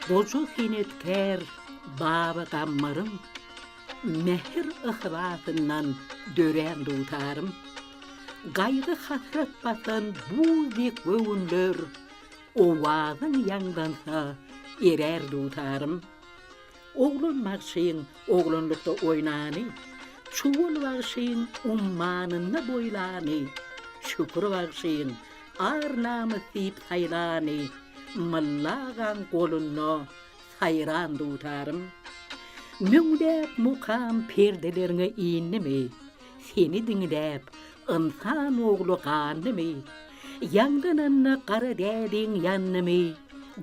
Goja senetkär Baba Gammaryň Mähir-yhlasyndan dörän dutarym. Gaýgy-hasrat basan buz dek göwünler, Owazyň ýaňlansa erär dutarym. Oglan bagşyň oglanlykda oýnany, Çuwal bagşyň ummanynda boýlany, Şükür bagşyň ar-namys diýip saýlany, Mylla agaň golunda saýran dutarym. Müňläp mukam perdelerňe indimi, Seni diňläp, ynsan ogly gandymy, Ýaňlananda gara däliň ýandymy,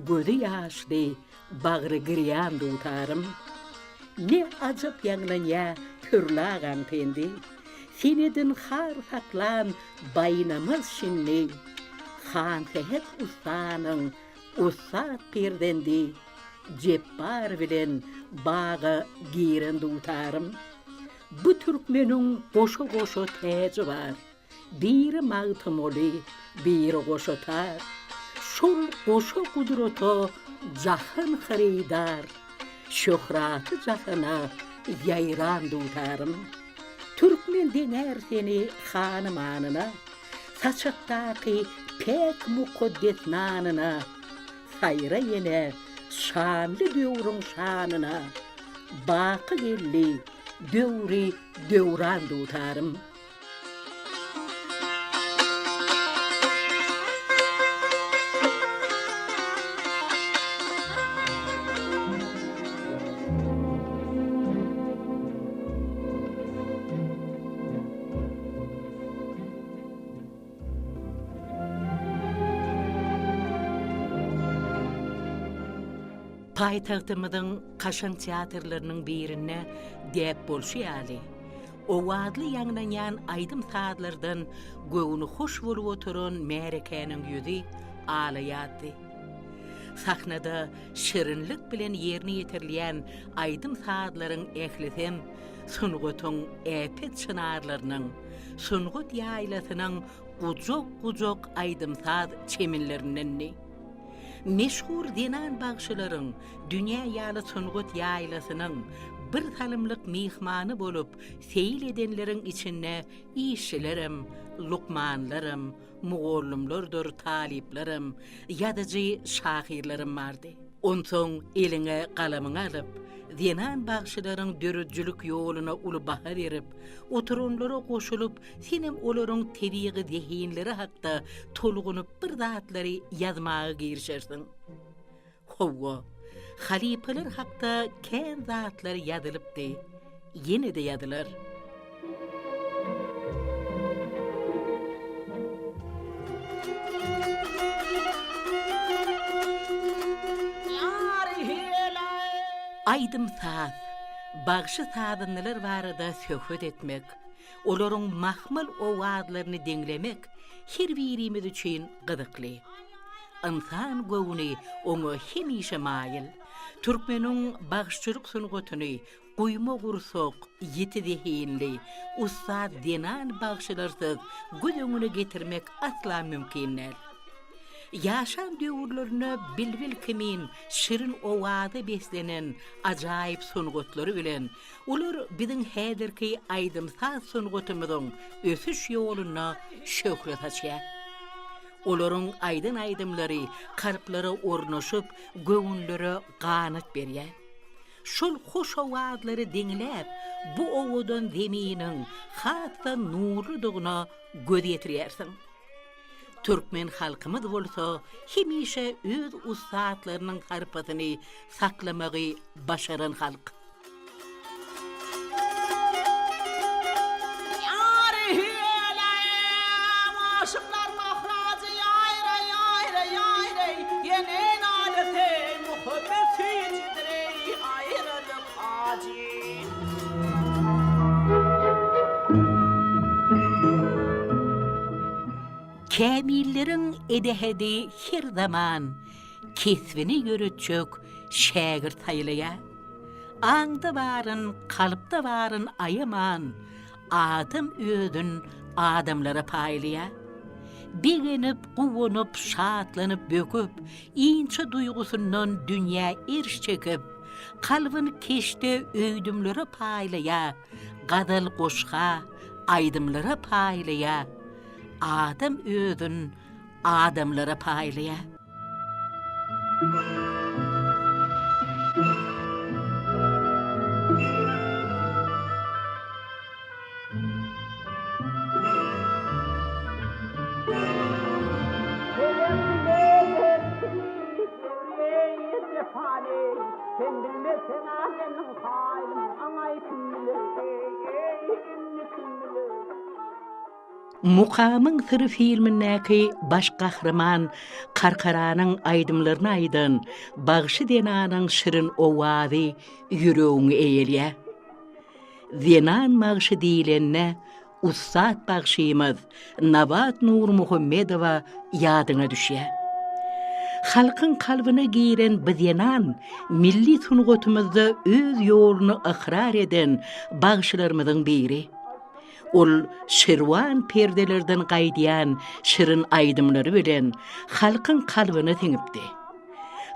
Gözi ýaşly, bagry girýan dutarym. Ne ajap ýaňlanýa Pürli agaň pendi, Senedin har saklan baýnamaz şindi, Hansähet ussanyň ussat perzendi, Jepbar bilen baga giren dutarym. Bu türkmeniň goşa-goşa täji bar, Biri Magtymguly, biri goşa tar. Şol goşa gudrata jahan hyrydar, Şöhraty jahana ýaýran dutarym. Türkmen deňär seni hany-manyna, Saçakdaky päk mukaddes nanyna, Saýra ýene şanly döwrüň şanyna, Baky geldi döwri döwran dutarym. Paýtagtymyzyň kaşaň teatrlarynyň birinde däp bolşy ýaly, owazly ýaňlanýan aýdym-sazlardan göwni hoş bolup oturan märekäniň ýüzi alaýazdy. Sahnada şirinlik bilen ýerine ýetirilýän aýdym-sazlaryň ählisem sungatyň äpet çynarlarynyň, sungat ýaýlasynyň gujak-gujak aýdym-saz çemenlerindendi. Meşhur zenan bagşylaryň dünýä ýaly sungat ýaýlasynyň bir salymlyk myhmany bolup seýil edenleriň içinde işçilerem, lukmanlaram, mugallymlardyr talyplaram, ýazyjy şahyrlaram bardy. Onsoň eliňe galamyňy alyp, zenan bagşylaryň döredijilik ýoluna uly baha berip, oturanlara goşulyp, senem olaryň tebigy zehinleri hakda tolgunyp bir zatlary ýazmaga girişersiň. Hawa, halypalar hakda kän zatlar ýazylypdy, ýene-de ýazylar. Aýdym-saz, bagşy-sazandalar barada söhbet etmek, olaryň mahmal owazlaryny diňlemek her birimiz üçin gyzykly. Ynsan göwni oňa hemişe maýyl. Türkmeniň bagşyçylyk sungatyny Guýma gursak, ýiti zehinli, ussat zenan bagşylarsyz göz öňüne getirmek asla mümkin däl. Ýaşan döwürlerinde bilbil kimin şirin owaza beslenen ajaýyp sungatlary bilen olar biziň häzirki aýdym-saz sungatymyzyň ösüş ýolunda şöhle saçýar. Olaryň aýdan aýdymlary kalplara ornaşyp, göwünlere ganat berýär. Şol hoş owazlary diňläp, bu owadan zeminiň has-da nurludygyna göz ýetirýärsiň. Türkmen halkymyz bolsa hemişe öz ussatlarynyň sarpasyny saklamagy başaran halk. Kämilleriň edehedi her zaman kesbini ýöretjek şägirt saýlaýar. Aňda baryn, kalpda baryn aýaman, Adam özün adamlara paýlaýar. Begenip, guwanyp, şatlanyp, böküp, inçe duýgusyndan dünýä erş çekip, kalbyn keşde öýdümlere paýlaýa, gazal goşga, aýdymlara paýlaýa. Adam özün adamlara paýlaýa. Mukamyň syry filmindäki baş gahryman Karkaranyň aýdymlaryny aýdan bagşy zenanyň şirin owazy ýüregiňi eýelýär. Zenan bagşy diýlende, ussat bagşymyz Nabat Nurmuhammedowa ýadyňa düşýär. Halkyň kalbyna giren bu zenan milli sungatymyzda öz ýoluny ykrar eden bagşylarymyzyň biri. Ol şirwan perdelerden gaýdýan şirin aýdymlary bilen halkyň kalbyna siňipdi.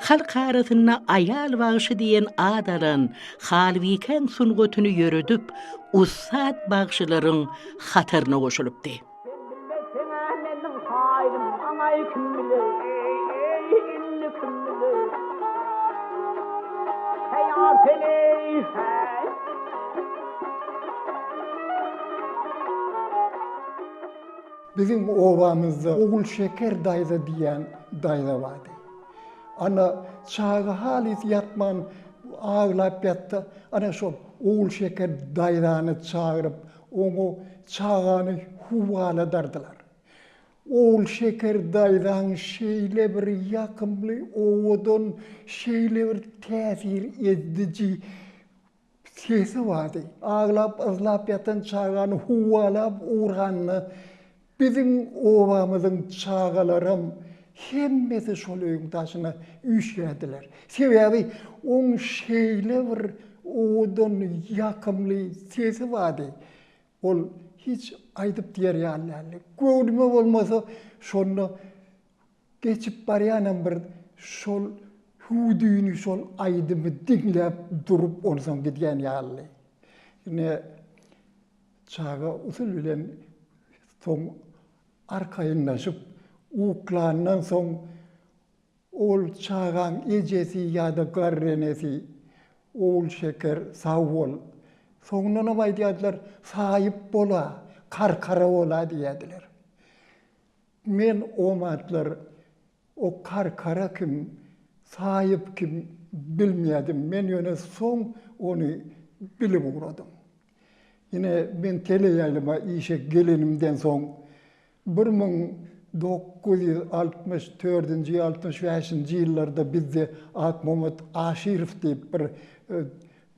Halk arasynda Aýal bagşy diýen at alan Halbikäň sungatyny ýöredip, ussat bagşylaryň hataryna goşulypdy. Sen bilmezseň-ä meniň haýrym, aňaý kim biler, eý, indi kim biler. Heý, Arsen-eý, heý. Biziň obamyzda Ogulşeker daýza diýen daýza bardy. Ana, çaga halys ýatman aglap ýatsa, ana şol Ogulşeker daýzany çagyryp, oňa çagany huwwaladardylar. Ogulşeker daýzaň şeýle bir ýakymly, owadan, şeýle bir täsir ediji Sesi bardy. Aglap yzlap ýatan çagany huwwalap ugranda biziň obamyzyň çagalaram hemmesi şol öýüň daşyna üýşýärdiler. Sebäbi oň şeýle bir owadan, ýakymly sesi bardy. Ol hiç aýdyp diýer ýaly däldi. Göwnüme bolmasa şonda Geçip barýanam bir şol hüwdüni, şol aýdymy diňläp durup onsoň gidýän ýalydy. Ine, çaga usul bilen soň arkaýynlaşyp uklandan soň ol çagaň ejesi ýa-da garry enesi Ogulşeker sag bol. Soňundanam aýdýardylar, Saýyp bol-a, karkara bol-a diýýärdiler. Men omatlar o karkara kim, saýyp kim bilmeýärdim. Men ýöne soň ony bilip ugradym. Ine, men teleýaýlyma işe gelenimden soň, 1964-nji, 65-nji ýyllarda bizde Akmammat Aşyrow diýip bir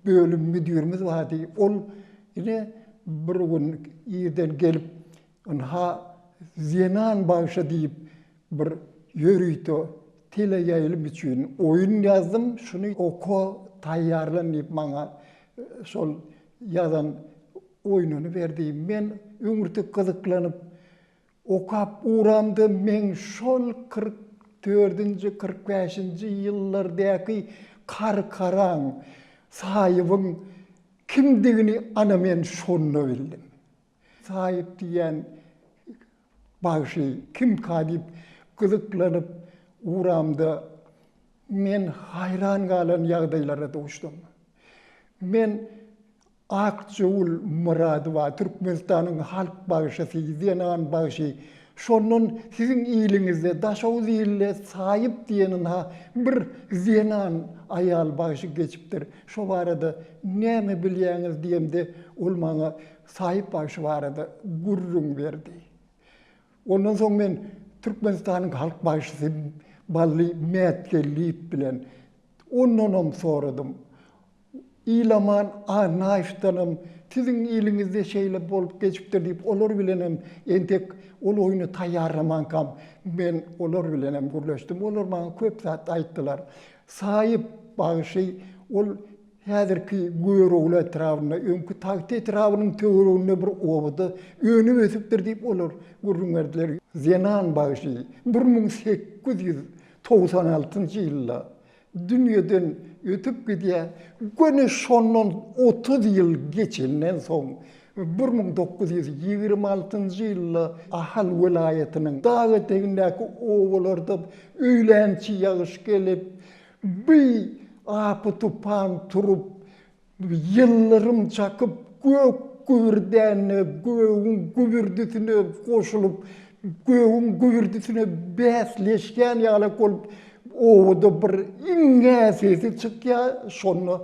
bölüm müdirimiz bardy. Ol ine, bir gün irden gelip, Ynha, Zenan bagşy diýip bir ýörite teleýaýlym üçin oýun ýazdym, şuny oka, taýýarlan diýip maňa şol ýazan oýnuny berdi. Men öňürti gyzyklanyp okap ugramda meň şol 44-nji, 45-nji ýyllardaky Karkaraň, Saýybyň kimdigini ana men şonda bildim. Saýyp diýýän bagşy kimka diýip gyzyklanyp ugramda men haýran galan ýagdaýlara duşdum. Men Akjagül Myradowa, Türkmenistanyň halk bagşysy, zenan bagşy, şondan siziň iliňizde, Daşoguz ilinde Saýyp diýen ynha bir zenan aýal bagşy geçipdir. Şo barada näme bilýäňiz diýemde ol maňa Saýyp bagşy barada gürrüň berdi. Ondan soň men Türkmenistanyň halk bagşysy Bally Mätgeldiýew bilen ondanam soradym. Ilaman Annaýewdanam siziň iliňizde şeýle bolup geçipdir diýip olar bilenem entek ol oýny taýýarlamankam men olar bilenem gürleşdim. Olar maňa köp zat aýtdylar. Saýyp bagşy ol. häzirki Görogly etrabynda, öňki Tagta etrabynyň töwereginde bir obada önüp-ösüpdir diýip olar gürrüň berdiler. Zenan bagşy 1896-njy ýylda dünýeden ötüp gidýär. Göni şondan 30 ýyl geçenden soň, 1926-njy ýylda Ahal welaýatynyň dag etegindäki obalarda öýlänçi ýagyş gelip, bi apy-tupan turup, Ýyldyrym çakyp, gök gübürdände, gögüň gübürdisine goşulyp, gögüň gübürdisine bäsleşýän ýalak bolup, obada bir iňňä sesi çykýar. Şonda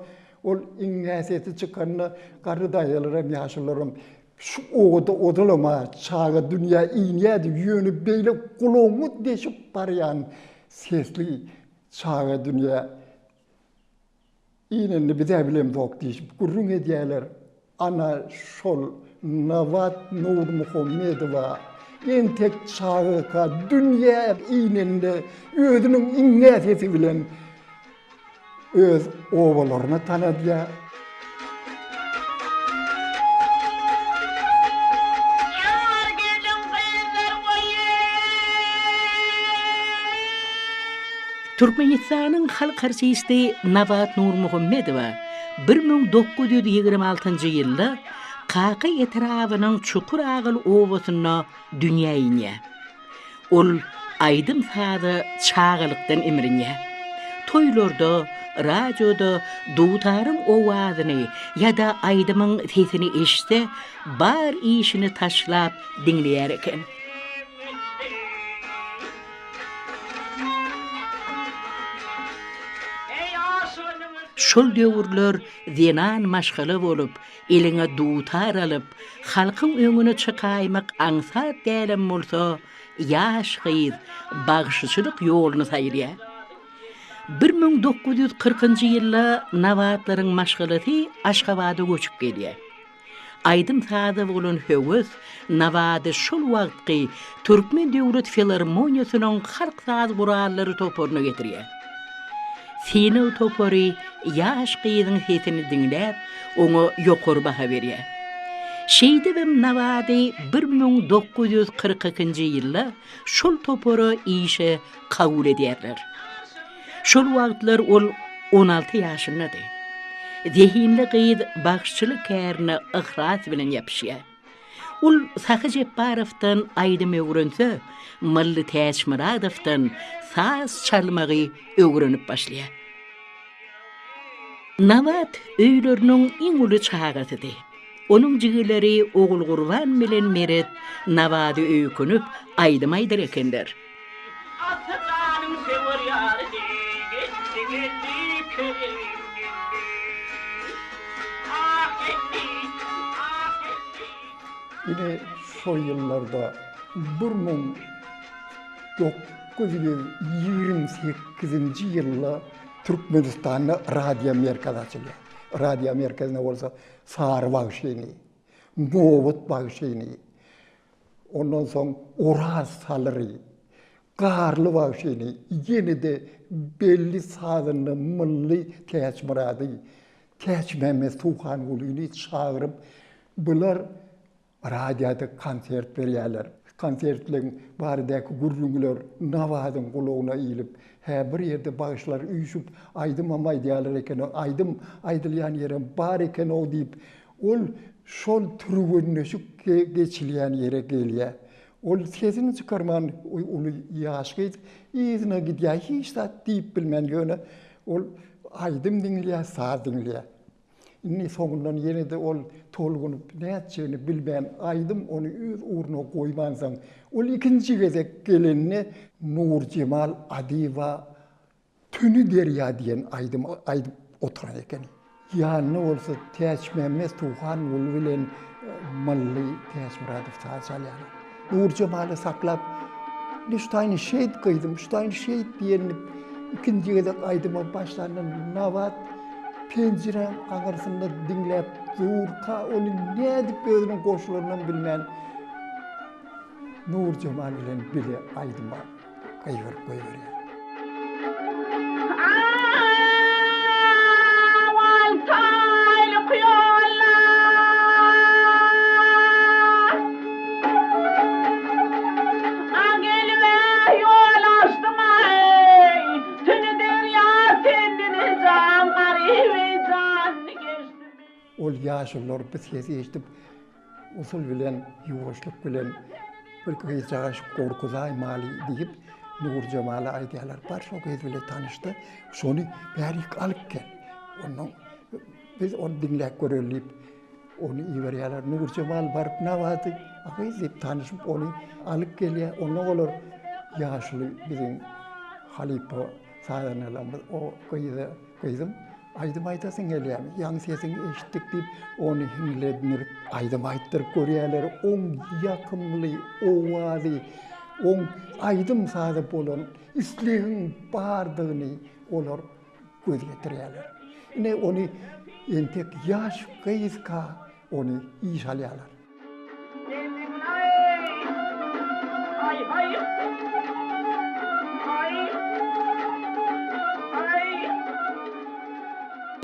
ol iňňä sesi çykanda garry daýzalaram, ýaşulularam şu obada ozalam-a çaga dünýä inýärdi, ýöne beýle gulagyňy deşip barýan sesli çaga dünýä Inende biz-ä bilemzok diýşip gürrüň edýärler. Ana, şol Nabat Nurmuhammedowa entek çagaka dünýä inende özüniň iňňä sesi bilen öz obalaryny tanadýar. Ýar gelin gyzlar goýy. Türkmenistanyň halk artisti Nabat Nurmuhammedowa 1926-njy ýylda Kaka etrabynyň Çukur agyl obasynda dünýä inýär. Ol aýdym-saza çagalykdan imrinýär. Toýlarda, radioda dutaryň owazyny ýa-da aýdymyň sesini eşitse, bar işini taşlap diňleýär eken. Şol döwürler zenan maşgala bolup, eliňe dutar alyp, halkyň öňüne çykaýmak aňsat dälem bolsa, ýaş gyz bagşyçylyk ýoluny saýlaýar. 1940-njy ýylda Nabatlaryň maşgalasy Aşgabada göçüp gelýär. Aýdym-saza bolan höwes Nabady şol wagtky Türkmen döwlet filarmoniýasynyň halk saz gurallary toparyna getirýär. Synag topary ýaş gyzyň sesini diňläp, oňa ýokary baha berýär. Şeýdibem Nabady 1942-nji ýylda şol topara işe kabul edýärler. Şol wagtlar ol on alty ýaşyndady. Zehinli gyz bagşyçylyk kärine yhlas bilen ýapyşýar. Ol Sahy Jepbarowdan aýdym öwrense, Mylly Täçmyradowdan saz çalmagy öwrenip başlaýar. Nabat öýleriniň iň uly çagasydy. Onuň jigileri Ogulgurban bilen Meret Nabady öýkünip, aýdym aýdar ekenler. Ata janyň söwer ýary Geldi, geldi, Kerim geldi. Ah, geldi, ah, geldi. Ine, şo ýyllarda 1928-nji ýylda Türkmenistanda radiomerkez açylýar. Radiomerkezine bolsa Sary bagşyny, Nobat bagşyny, Ondan soň Oraz Salyry, Garly bagşyny, ýene-de belli sazanda Mylly Täçmyrady, Täçmämmet Suhangulyny çagyryp, bular radioda konsert berýärler. Konsertleň baradaky gürrüňler Nabadyň gulagyna ilip, hä, bir ýerde bagşylar üýşüp aýdymam aýdýarlar eken-ow, aýdym aýdylýan ýerem bar eken-ow diýip, Ol şol türgenleşik geçilýän ýere gelýär. Ol sesini çykarman uly ýaş gyz yzyna gidýär, hiç zat diýip bilmän, ýöne ol aýdym diňleýär, saz diňleýär. Indi soňundan ýene-de ol tolgunyp nätjegini bilmän, aýdym ony öz ugruna goýmansoň, ol ikinji gezek gelende Nurjemal Adyýewa Tüni derýa diýen aýdymy aýdyp oturan ekeni. Ýanynda bolsa Täçmämmet Suhanguly bilen Mylly Täçmyradow saz çalýarlar. Nurjemaly saklap, Indi şu taýyny şeýt gyzym, şu taýyny şeýt diýenini ikinji gezek aýdyma başlanda Nabat penjiräň aňyrsynda diňläp durka ony nädip özüniň goşulanynam bilmän Nurjemal bilen bile aýdyma gygyryp goýberýär. Şol ýaşulular bu sesi eşidip, usul bilen, ýuwaşlyk bilen bir gyzjagaş gorkuzaýmaly diýip, Nurjemala aýdýarlar, bar şo gyz bile tanyş-da, şony bärik alyp gel. Ondan biz ony diňläp göreli diýip, ony iberýärler. Nurjemal baryp Nabady gyz diýip tanyşyp, ony alyp gelýär. Onda olar ýaşuly biziň halypa sazandalarymyz o gyza, Gyzym, aýdym aýdasyň gelýärmi? Ýaňy sesiňi eşitdik diýip, ony hiňlendirip, aýdym aýtdyryp görýärler. Oň ýakymly owazy, oň aýdym-saza bolan islegiň bardygyny olar göz ýetirýärler. Ine, ony entek ýaş gyzka ony işe alýarlar.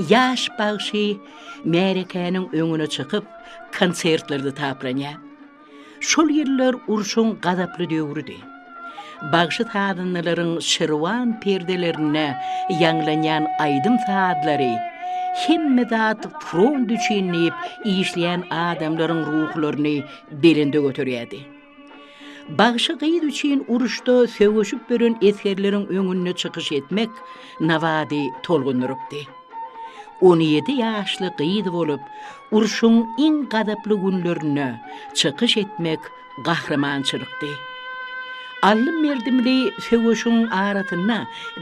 Ýaş bagşy märekäniň öňüne çykyp, konsertlerde taplanýar. Şol ýyllar urşuň gazaply döwrüdi. Bagşy-sazandalaryň şirwan perdelerinde ýaňlanýan aýdym-sazlary hemme zat front üçin diýip işleýän adamlaryň ruhlaryny belende göterýärdi. Bagşy gyz üçin uruşda söweşip ýören esgerleriň öňünde çykyş etmek Nabady tolgundyrypdy. 17 ýaşly gyz bolup, urşuň iň gazaply günlerinde çykyş etmek gahrymançylykdy. Aldym-berdimli söweşiň arasynda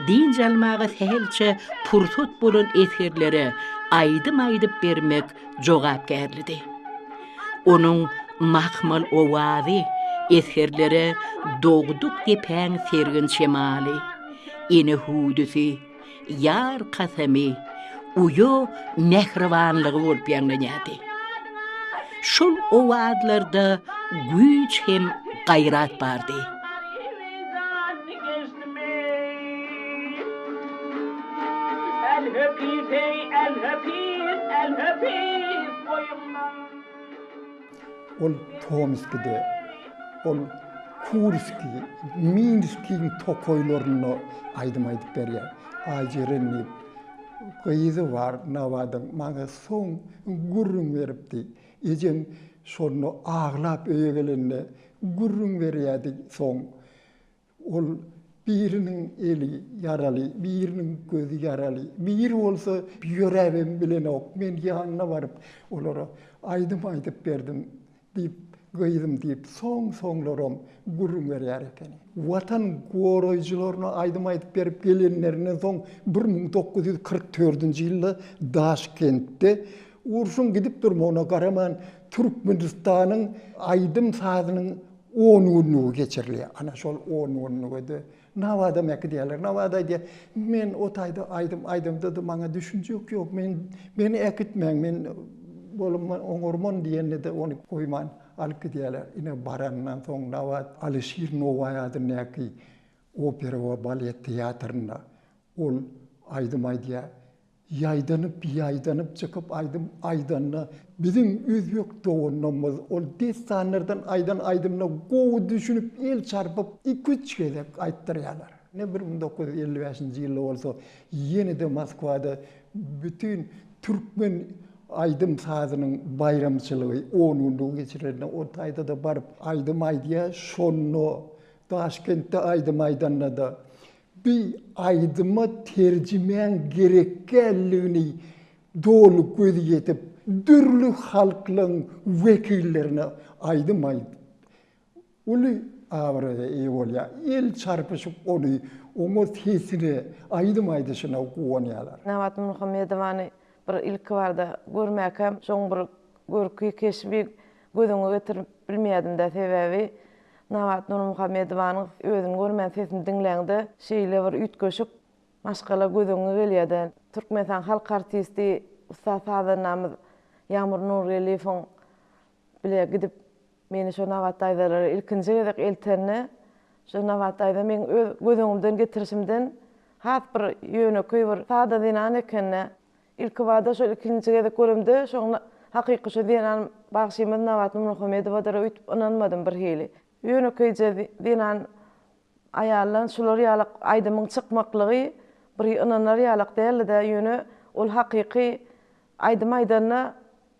dynç almaga sähelçe pursat bolan esgerlere aýdym aýdyp bermek jogapkärlidi. Onuň mahmal owazy esgerlere dogduk depäň sergin şemaly, ene hüwdüsi, ýar kasamy, uýa mähribanlygy bolup ýaňlanýardy. Şol owazlarda güýç hem gaýrat bardy. Ol Tomskide, ol Kurskiý, Minskiň tokaýlarynda aýdym aýdyp berýär. Aýjeren diýip, gyzy bar Nabadyň, maňa soň gürrüň beripdi. Ejem şonda aglap öýe gelende gürrüň berýärdi soň. Ol biriniň eli ýaraly, biriniň gözi ýaraly, biri bolsa ýöräbem bilenok. Men ýanyna baryp, olara aýdym aýdyp berdim diýip, gyzym diýip, soň-soňlaram gürrüň berýär ekeni. Watan goraýjylaryna aýdym aýdyp berip gelenlerinden soň 1944-nji ýylda Daşkentde urşuň gidip durmagyna garaman, Türkmenistanyň aýdym-sazynyň On günlügi geçirilýär. Ana şol on günlüge-de Nabadam äkidýärler. Nabat aýdýar, men o taýda aýdym aýdamda-da maňa düşünjek ýok, men meni äkitmäň, men bolman oňarman diýende-de ony goýman alyp gidýärler. Ine baranyndan soň Nabat Alyşir Nowaýy adyndaky opera we balet teatrynda ol aýdym aýdýar. Ýaýdanyp, ýaýdanyp çykyp aýdym aýdanda biziň özbek doganlarymyz ol dessanlardan aýdan aýdymyna gowy düşünip el çarpyp iki-üç gezek aýtdyrýarlar. Ine 1955-nji ýylda bolsa ýene-de Moskwada bütin türkmen aýdym-sazynyň baýramçylygy on günlügi geçirilende o taýda-da baryp aýdym aýdýar. Şonda Daşkentde aýdym aýdanda-da Bi aýdyma terjimäň gerekgälligini doly gözi ýetip, dürli halklaň wekillerine aýdym aýdyp, uly abraýa eýe bolýar. El çarpyşyp ony, oňa sesine, aýdym aýdyşyna guwanýarlar. Nabat Nurmuhammedowany bir ilkibada görmäkäm, şoň bir görki, keşbi göz öňüne getirip bilmeýärdim-dä, sebäbi Nabat Nurmuhammedowanyň özüni görmän sesini diňläňde şeýle bir üýtgeşik maşgala göz öňüňe gelýärdi. Türkmenistanyň halk artisti, ussat sazandamyz Ýagmyr Nurgeldiýewiň bile gidip meni şo Nabat daýzalara ilkinji gezek eltende şo Nabat daýza meň öz göz öňümden getirişimden has bir ýönekeý bir sada zenan ekende. Ilkibada şol ikinji gezek göremde şoň hakyky şo zenan bagşymyz Nabat Nurmuhammedowadyr öýdüp ynanmadym birhili. Ýönekeýje zenan aýaldan şular ýalak aýdymyň çykmaklygy bir ynanar ýalak däldi-dä, ýöne ol hakyky aýdym aýdanda.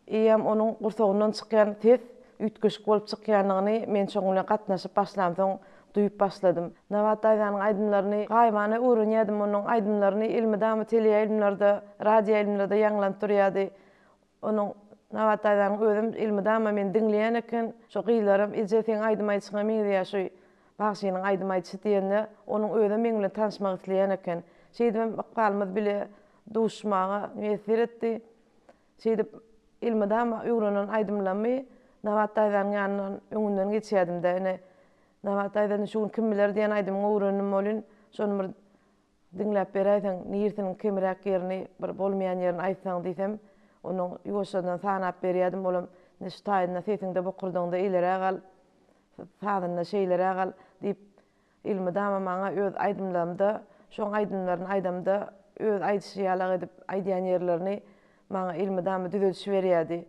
Eýýäm onuň gursagyndan çykýan ses üýtgeşik bolup çykýandygyny men şoň bilen gatnaşyp başlamsoň duýup başladym. Nabat daýzanyň aýdymlaryny gaýybana öwrenýärdim, onuň aýdymlaryny elmydama teleýaýlymlarda, radioýaýlymlarda ýaňlanyp durýardy. Onuň Nabat daýzanyň özem elmydama meni diňleýän eken. Şo gyzlaram, Eje, seň aýdym aýdyşyňa meňzeýär şu bagşynyň aýdym aýdyşy diýende, onuň özem meň bilen tanyşmak isleýän eken. Şeýdibem ykbalymyz bile duşmaga miýesser etdi. Şeýdip, elmydama öwrenen aýdymlarymy Nabat daýzanyň ýanyndan öňünden geçýärdim-de, ine, Nabat daýza, indi şu gün Kim biler diýen aýdymyňy öwrendim welin, şony bir diňläp beräýseň, nirsiniň kemräk ýerini, bir bolmaýan ýerini aýtsaň diýsem, onuň ýuwaşjadan sanap berýärdim, olam, indi şu taýynda sesiňde bokurdagyňda eýleräk al, sazynda şeýleräk al diýip, Elmydama maňa öz aýdymlarymda, şoň aýdymlaryny aýdamda öz aýdyşy ýalak edip aýdýan ýerlerini maňa elmydama düzediş berýärdi.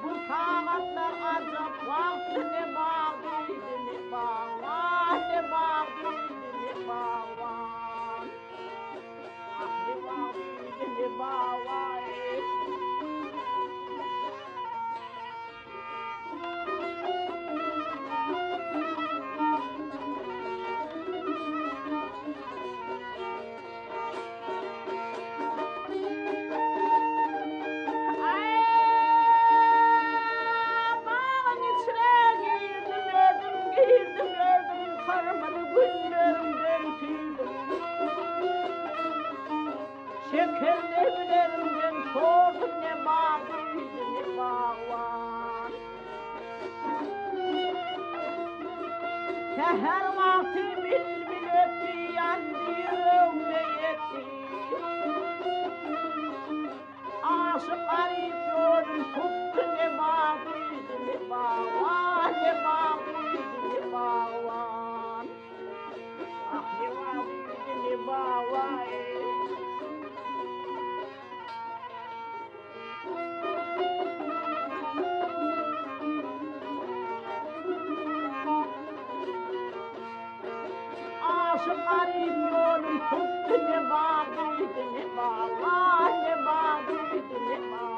Bu sagatlar ajap wagtly ne bag diýdi ne bagban ne bag diýdi ne bagban Ah ne bag diýdi ne bagban Bagyň içine girdim özüm, girdim özüm, gyrmyzy güllerimden süýdüm. Şeker leblerimden sordum ne bag diýdi, ne bagban. Säher wagty bilbil ötdi, ýandy ýüregime ýetdi. Aşyk garyp ýolun tutdy, ne bag diýdi, ne bagban, ne bag diýdi, ne bagban. Ah, ne bag diýdi, ne bagban. Aşyk garyp ýolun tutdy ne bag diýdi ne bagban ne bag diýdi ne bagban.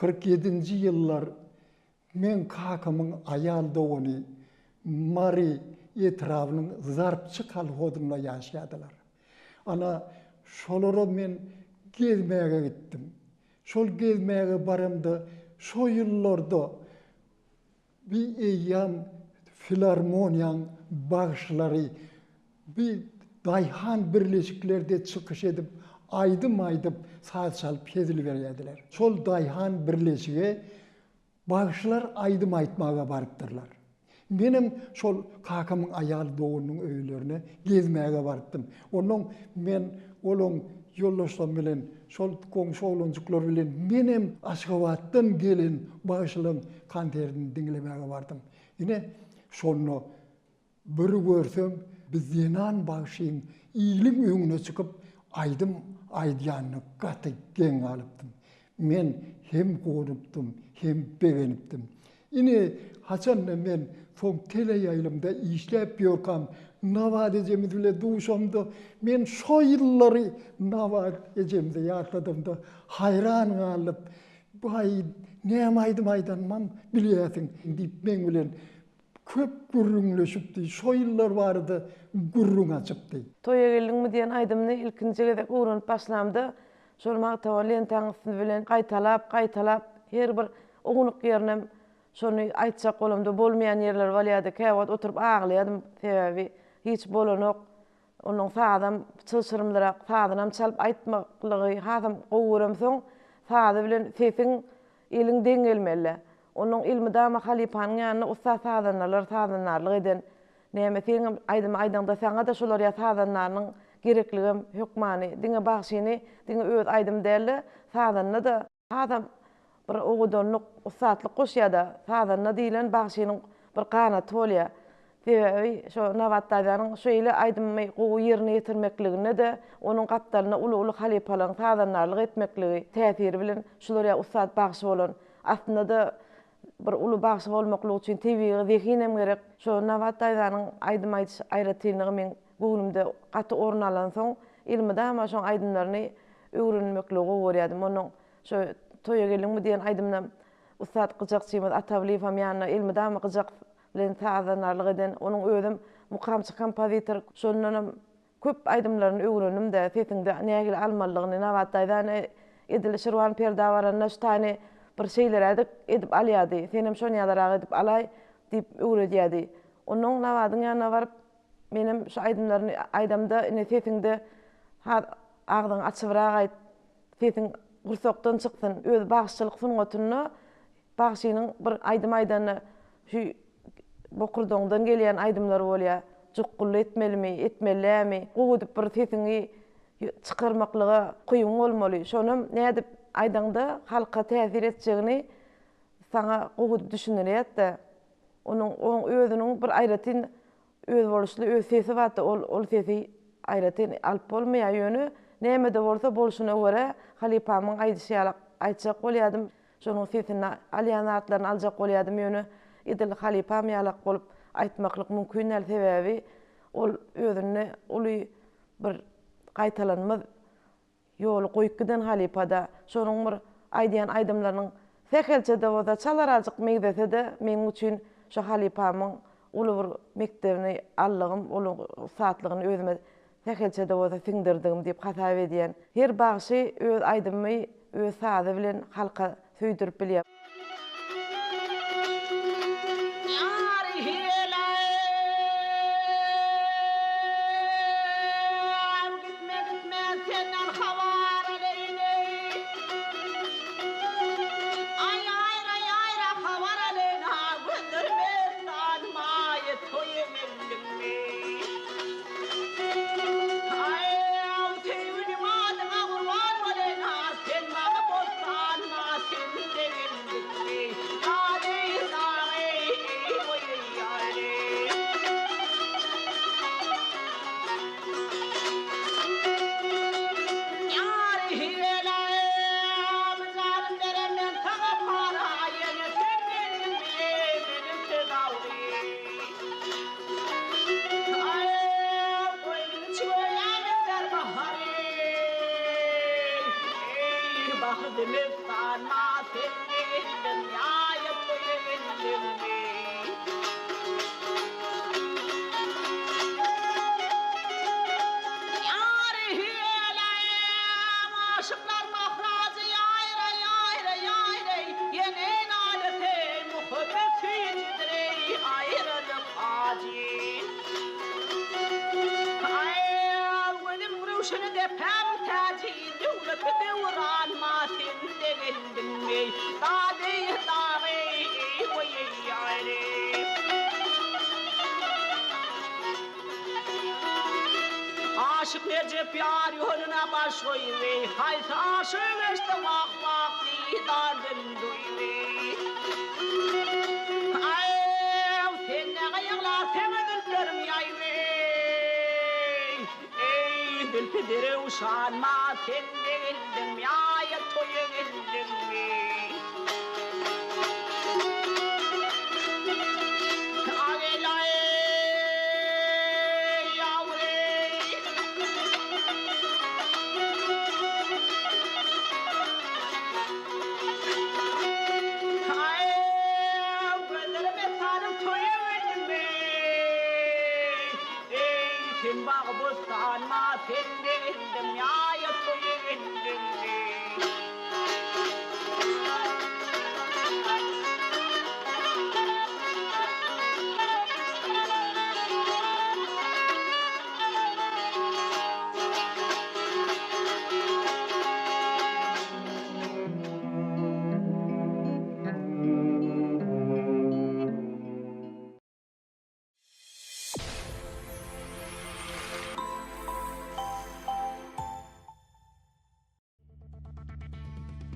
47-nji ýyllar meň kakamyň aýal dogany Mary etrabynyň Zarpçy kolhozynda ýaşaýardylar. Ana, şolara men gezmäge gitdim. Şol gezmäge baramda şo ýyllarda bi eýýäm filarmoniýaň bagşylary bi daýhan birleşiklerde çykyş edip, aýdym aýdyp, saz çalyp hezil berýärdiler. Şol daýhan birleşige Bagşylar aýdym aýtmaga barypdyrlar. Menem şol kakamyň aýal doganynyň öýlerine gezmäge barypdym. Onnoň men olaň ýoldaşlarym bilen, şol goňşy oglanjyklar bilen menem Aşgabatdan gelen bagşylaryň konsertini diňlemäge bardym. Ine, şonda Bir görsem, bir zenan bagşyň iliň öňüne çykyp aýdym aýdýanyna gaty geň galypdym. Men hem guwanypdym, hem begenipdim. Ine, haçanda men soň teleýaýlymda işläp ýörkäm, Nabat ejemiz bile duşamda, men şo ýyllary Nabat ejemize ýatladamda haýran galyp, Baý, näme aýdym aýdanymam bilýärsiň diýip meň bilen. köp gürrüňleşipdi, şo ýyllar barada gürrüň açypdy. Toýa geldiňmi diýen aýdymyny ilkinji gezek öwrenip başlamda, şol magtawa lentaň üstüni bilen gaýtalap, gaýtalap, her bir ownuk ýerinem şony aýtjak bolamda bolmaýan ýerleri bolýardy. Käwagt oturyp aglaýardym, sebäbi hiç bolanok. Onuň sazam çylşyrymlyrak, sazynam çalyp aýtmaklygy hasam gowy göremsoň, sazy bilen sesiň, eliň deň gelmeli. Onuň elmydama halypanyň ýanynda ussat sazandalar sazandarlyk eden. Näme, seňem aýdym aýdaňda saňa-da şolar ýa sazandarynyň gerekligem hökmany. Diňe bagşyny, diňe öz aýdym däl-de, sazanda-da. Hasam bir owadanlyk, ussatlyk goşýar-da. Sazanda diýlen bagşynyň bir ganaty bolýar. Sebäbi şo Nabat daýzanyň şeýle aýdymy gowy ýerine ýetirmekliginde-de onuň gapdalynda uly-uly halypalaryň sazandarlyk etmekligi täsiri bilen şular ýaly ussat bagşy bolan. Aslynda-da bir uly bagşy bolmaklyk üçin tebigy zehin hem gerek. Şo Nabat daýzanyň aýdym aýdyş aýratynlygy meň göwnümde gaty orun alansoň, elmydama şoň aýdymlaryny öwrenmekligi gowy görýärdim. Onuň şo Toýa geldiňmi diýen aýdymynam ussat gyjakçymyz Ata Abylyýewem ýanynda elmydama gyjak bilen sazandarlyk eden, onuň özem mukamçy kompozitor. Şondanam köp aýdymlaryny öwrendim-de, sesiňde nähili almalydygyny Nabat daýzany edil Şirwan perdä baranda şu taýyny bir şeýlerädik edip alýardy, senem şon ýalyrak edip alaý diýip öwredýärdi. Onnoň Nabadyň ýanyna baryp, Menem şu aýdymlaryny aýdamda ine sesiňde has agzyňy açybrak aýt, sesiň gursakdan çyksyn. Öz bagşyçylyk sungatynda bagşynyň bir aýdym aýdanda şu bokurdagyňdan gelýän aýdymlar bolýar. Jukgully etmelimi, etmeli dälmi, gowy edip bir sesiňi çykarmaklyga ukybyň bolmaly. Şonam nädip aýdaňda halka täsir etjegini saňa gowy edip düşündirýär-de. Onuň oň özüniň bir aýratyn özboluşly öz sesi bardy, ol ol sesi aýratyn alyp bolmaýar, ýöne näme-de bolsa bolşuna görä halypamyň aýdyşy ýaly aýtjak bolýardym, şonuň sesini alýan zatlaryny aljak bolýardym, ýöne edil halypam ýalak bolup aýtmaklyk mümkin däl, sebäbi ol özünde uly bir gaýtalanmaz Ýoly goýup giden halypa-da, şonuň bir aýdýan aýdymlarynyň sähelçe-de bolsa çalarajyk meňzese-de, meniň üçin şo halypamyň uly bir mekdebini aldygym, uly ussatlygyny özüme sähelçe-de bolsa siňdirdigim diýip hasap edýän. Her bagşy öz aýdymy, öz sazy bilen halka söýdürip bilýär.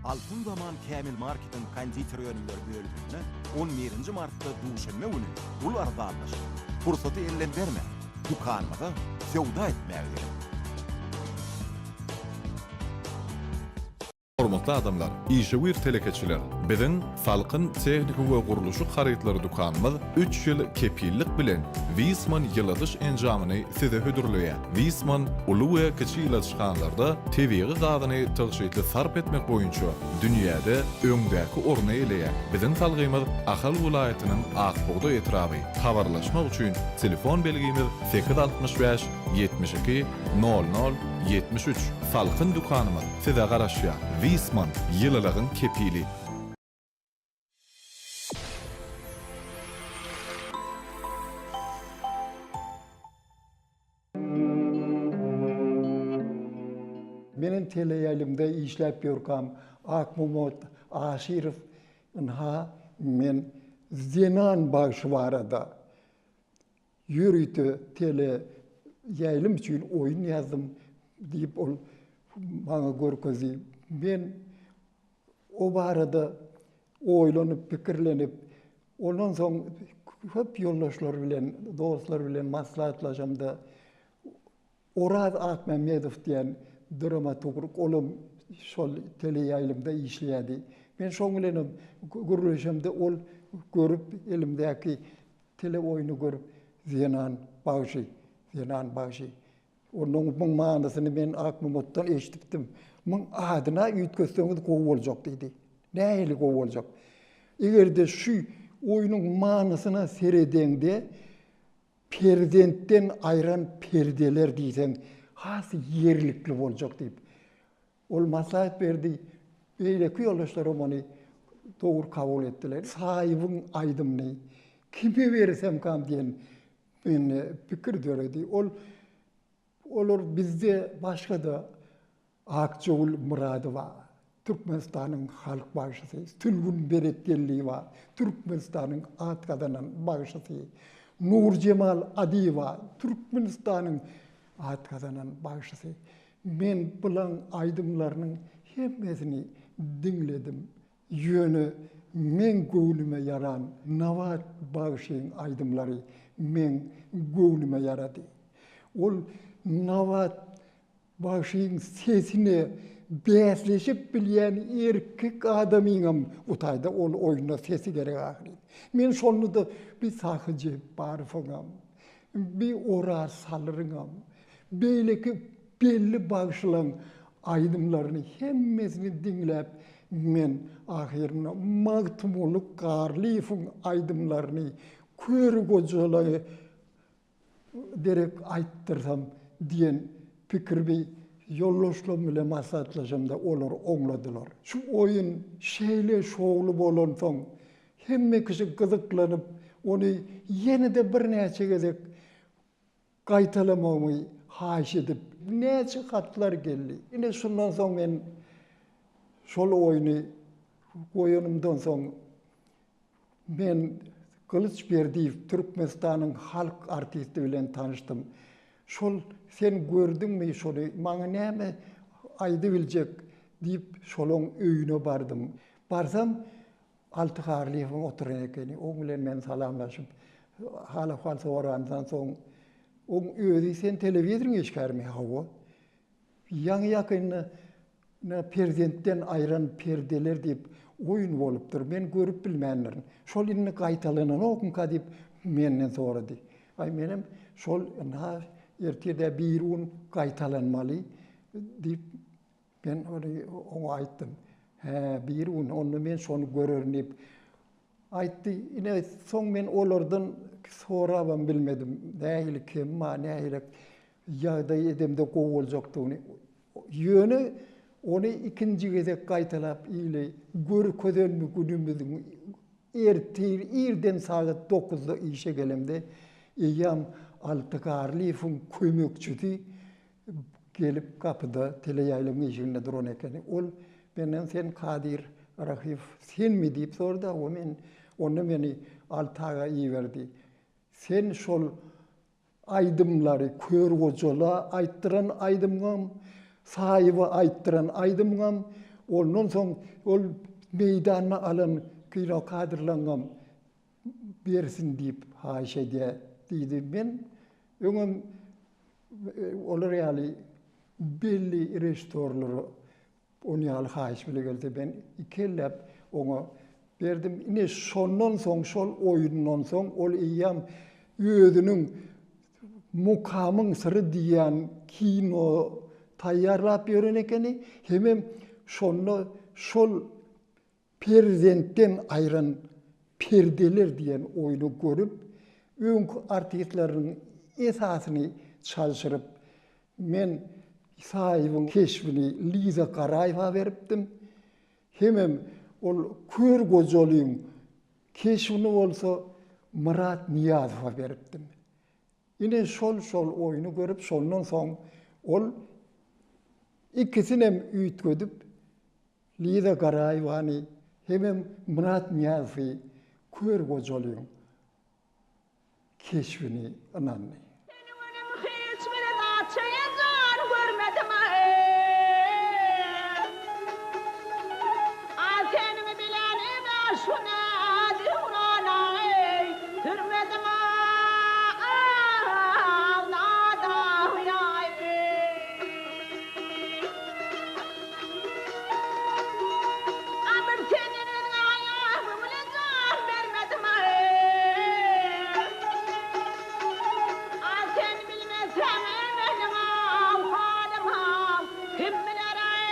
Altyn Zaman Kämil Marketiň konditer önümleri bölüminde on birinji martda duşenbe güni uly arzanlaşyk. Pursaty elden bermäň, dükanymyza söwda etmäge geliň! Hormatly adamlar, işewür telekeçiler! Biziň Salkyn tehniki we gurluşyk harytlary dükanymyz üç ýyl kepillik bilen Viessmann ýyladyş enjamyny size hödürleýär. Viessmann uly we kiçi ýyladyşhanalarda tebigy gazyny tygşytly sarp etmek boýunça dünýäde öňdäki orny eýeleýär. Biziň salgymyz Ahal welaýatynyň Ak bugdaý etraby. Habarlaşmak üçin telefon belgimiz 865 72 00 73. Salkyn dükanymyz size garaşýar. Viessmann, ýylylygyň kepili. Menem teleýaýlymda işläp ýörkäm Akmomot Aşyrow ynha men zenan bagşy barada ýörite tele ýaýlym üçin oýun ýazdym diýip ol maňa görkezdi. Men o barada oýlanyp, pikirlenip, ondan soň köp ýoldaşlar bilen, dostlar bilen maslahatlaşamda Oraz Akmämmedow diýen dramaturg, olam şol teleýaýlymda işleýärdi. Men şoň bilenem gürleşemde ol görüp elimdäki teleoýny görüp Zenan bagşy, Zenan bagşy. Onuň muň manysyny men Akmamatdan eşidipdim. Muň adyna üýtgetseňiz gowy boljak diýdi. Nähili gowy boljak? Eger-de şu oýnuň manysyna seredeňde Perzentden aýran perdeler diýseň has ýerlikli boljak diýip, ol maslahat berdi. Beýleki ýoldaşlaram ony dogry kabul etdiler. Saýybyň aýdymyny kime bersemkam diýen mende pikir döredi. Ol Olar bizde başga-da Akjagül Myradowa, Türkmenistanyň halk bagşysy, Sülgün Berekgeldiýewa, Türkmenistanyň at gazanan bagşysy, Nurjemal Adyýewa, Türkmenistanyň at gazanan bagşysy. Men bulaň aýdymlarynyň hemmesini diňledim. Ýöne meň göwnüme ýaran Nabat bagşyň aýdymlary meň göwnüme ýarady. Ol Nabat bagşyň sesine bäsleşip bilýän erkek adamyňam o taýda ol oýunda sesi gerek ahyryn. Men şonda-da bir Sahy Jepbarowyňam, bir Oraz Salyryňam, beýleki Belli bagşylaň aýdymlaryny hemmesini diňläp men ahyrynda Magtymguly Garlyýewiň aýdymlaryny kör gojala derek aýtdyrsam diýen pikirimi ýoldaşlarym bilen maslahatlaşamda olar oňladylar. Şu oýun şeýle şowly bolansoň hemme kişi gyzyklanyp ony ýene-de birnäçe gezek Gaýtalamagymy haýyş edip, näçe hatlar geldi. Ine, şundan soň men şol oýny goýanymdan soň, men Gylyç Berdiýew, Türkmenistanyň halk artisti bilen tanyşdym. Şol sen gördüňmi şony, maňa näme aýdybiljek diýip, şolaň öýüne bardym. Barsam, Alty Garlyýewiň oturan ekeni. Oň bilen men salamlaşyp, hal-ahwal sorandan soň, oň özi sen telewizoryň işgärimi? Hawa. Ýaňy-ýakynda Perzentden aýran perdeler diýip oýun bolupdyr. Men görüp bilmändirin. Şol indi gaýtalananokmyka diýip menden sorady. Aý menem şol ynha ertir-de birigün gaýtalanmaly diýip Men ony oňa aýtdym. Hä, bir gün onda men şony görerin diýip aýtdy. Ine, soň men olardan sorabam bilmedim. Nähili kem bar, nähili ýagdaý edemde gowy boljakdygyny. Ýöne ony ikinji gezek gaýtalap ile görkezenmi günümiziň Ertir irden sagat dokuzda işe gelemde, eýýäm Alty Garlyýewiň kömekçisi gelip gapyda teleýaýlymyň işiginde duran ekeni. Ol menden sen Kadyr Rahyýew senmi diýip sordy, hawa men. Onda meni Alty aga iberdi. Sen şol aýdymlary Kör gojala aýtdyran aýdymyňam, Saýyba aýtdyran aýdymyňam, Ondan soň ol meýdanda alan kino kadrlaryňam bersin diýip haýyş edýär diýdi. Men öňem olar ýaly belli režissýorlara Ony ýaly haýyş bile gelse men ikelläp oňa berdim. Ine şondan soň şol oýundan soň ol eýýäm özüniň Mukamyň syry diýýän kino taýýarlap ýören ekeni. Hemem şonda şol Perzentden aýran perdeler diýen oýny görüp, öňki artistleriniň esasyny çalşyryp, men Isaýewiň keşbini Liza Garaýewa beripdim. Hemem ol Kör Gojalyň keşbini bolsa Myrat Nyýazowa beripdim. Ine şol şol oýny görüp şondan soň ol ikisinem üýtgedip Liza Garaýewany hemem Myrat Nyýazowy Kör Gojalyň keşbini ynandy. Seniň öňüň hiç bir zat şeýtan görmedim-aý. A seniň bilen ine şu näz-döwran-aý, sürmedim-aý, nadaý-aý. A bir senden özgä aýagymy bilen jan bermedim-aý. A sen bilmeseň meniň ahwalym-a kim biler-aý,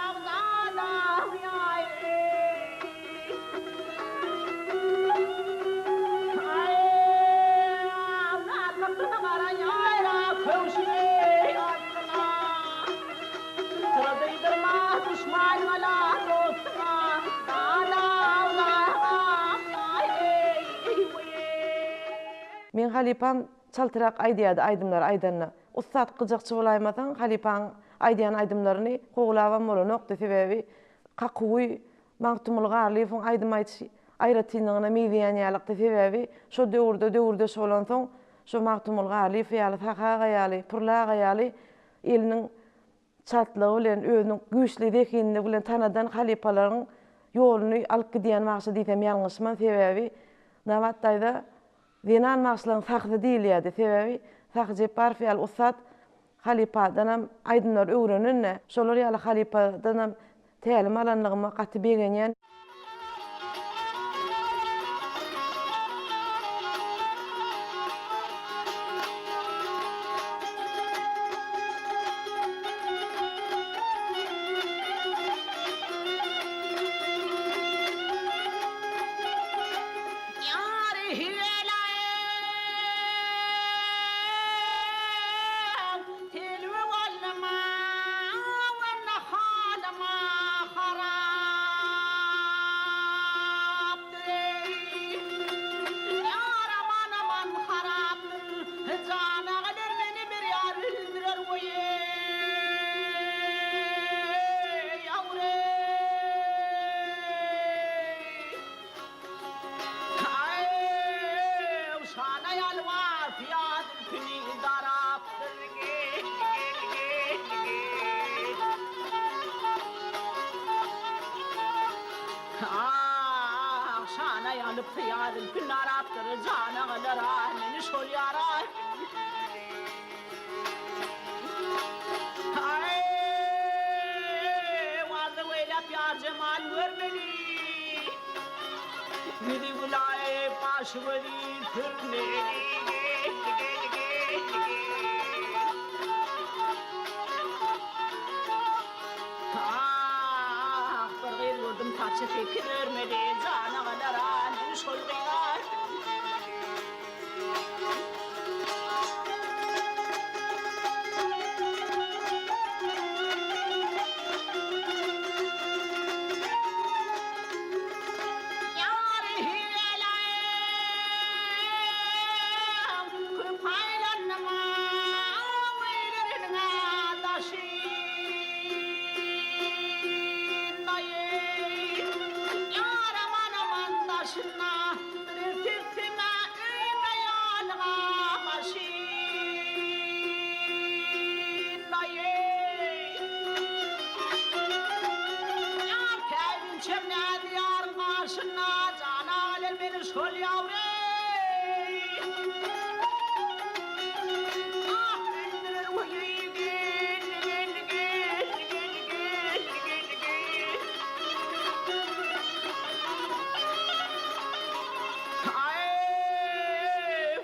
agzalaý-aý. Aý, agzalykdan gara ýaýra köwşümi atdyň-a. Syra duýdurma duşmanyňa la dostuňa, Meň halypam çaltrak aýdýardy aýdymlary aýdanda. Ussat gyjakçy bolaýmasaň halypaň aýdýan aýdymlaryny kowlabam bolanokdy sebäbi kakuwy Magtymguly Garlyýewiň aýdym aýdyş aýratynlygyna meňzeýän ýalykdy sebäbi şo döwürde döwürdeş bolansoň şo Magtymguly Garlyýew ýaly Sahy aga ýaly Pürli aga ýaly eliniň çaltlygy bilen, özüniň güýçli zehinligi bilen tanadan halypalaryň ýoluny alyp gidýän bagşy diýsem ýalňyşman. Sebäbi Nabat daýza zenan bagşylaryň sahysy diýilýärdi. Sebäbi Sahy Jepbarow ýaly ussat halypadanam aýdymlary öwrenen-de, şolar ýaly halypadanam tälim alanlygyma gaty begenýän. Telbe boldum-a, walla halym-a harapdyr-eý. Ýar aman-aman harapdyr, jana galar meni bir ýar öldürer goý-eý, ýawreý. Aý, şana ýalbar, pyýa zülpüni darapdyr. Gel, gel, gel, gel. Ah, şana ýalyp, pyýa zülpüni darapdyr. Jana galar, ah, meni şol ýara. Aý, arzuw eýläp ýar jemalyn görmeli. Ýüzi gülaý, gaşy gözi sürmeli. Ah, bir gyz gördüm saçy sekiz örmeli. Jana galar, ah, meni şol gyza. arşynda jana galar meni şol ýawry. Ah, öldürer oýy gel, gel, gel, gel, gel, gel, gel. Aý,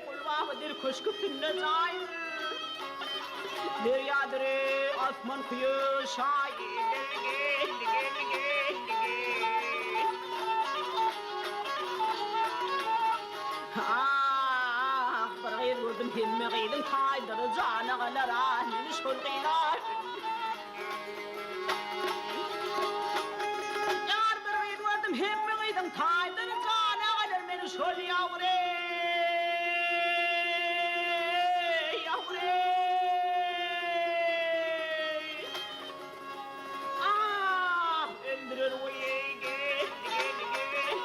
Gulbaba der köşk üstünde jaý. Derýadyr asman kuýy şaýy gel, gel, gel, gel, gel. Ah, bir gyz gördüm hemme gyzyň taýdyr, jana galar ah, meni şol gyz-aý. Ýar bir gyz gördüm hemme gyzyň taýdyr, jana galar meni şol ýawry, ýawry. Ah, öldürer goýeý, gel, gel, gel.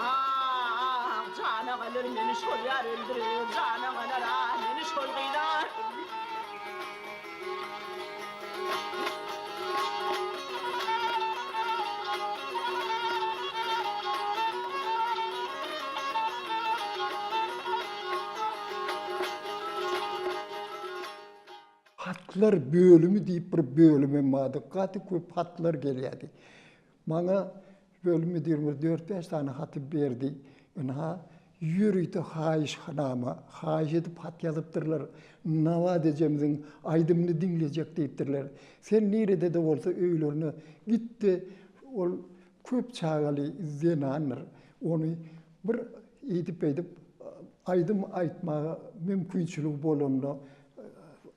Ah, jana galar meni şol ýar öldürer, jana galar, ah, meni şol gynar. Hatlar bölümi diýip bir bölümem bardy. Gaty köp hatlar gelýärdi. Maňa bölüm müdirimiz dört-bäş sany haty berdi. Ynha, ýörite haýyşnama, haýyş edip hat ýazypdyrlar. Nabat ejemiziň aýdymyny diňlejek diýipdirler. Sen nirede-de bolsa öýlerine git-de, ol köp çagaly zenandyr. Ony bir eýdip-beýdip aýdym aýtmaga mümkinçiligi bolanda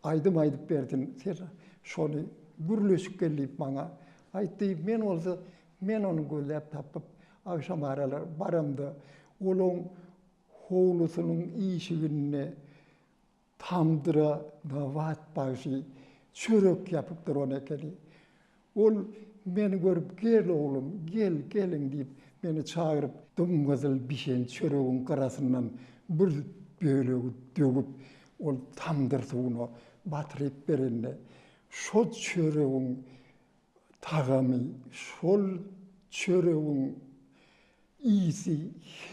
aýdym aýdyp bersin. Sen şony gürleşip gel diýip maňa Aýtdy, men bolsa, men ony gözläp tapyp, agşamaralar baramda, olaň howlusynyň işiginde tamdyra Nabat bagşy çörek ýapyp duran ekeni. Ol meni görüp, Gel, oglum, gel, gelin diýip, meni çagyryp, dym-gyzyl bişen çöregiň gyrasyndan bir bölegi döwüp, ol tamdyr suwuna batyryp berende, Şol çöregiň tagamy, şol çöregiň ysy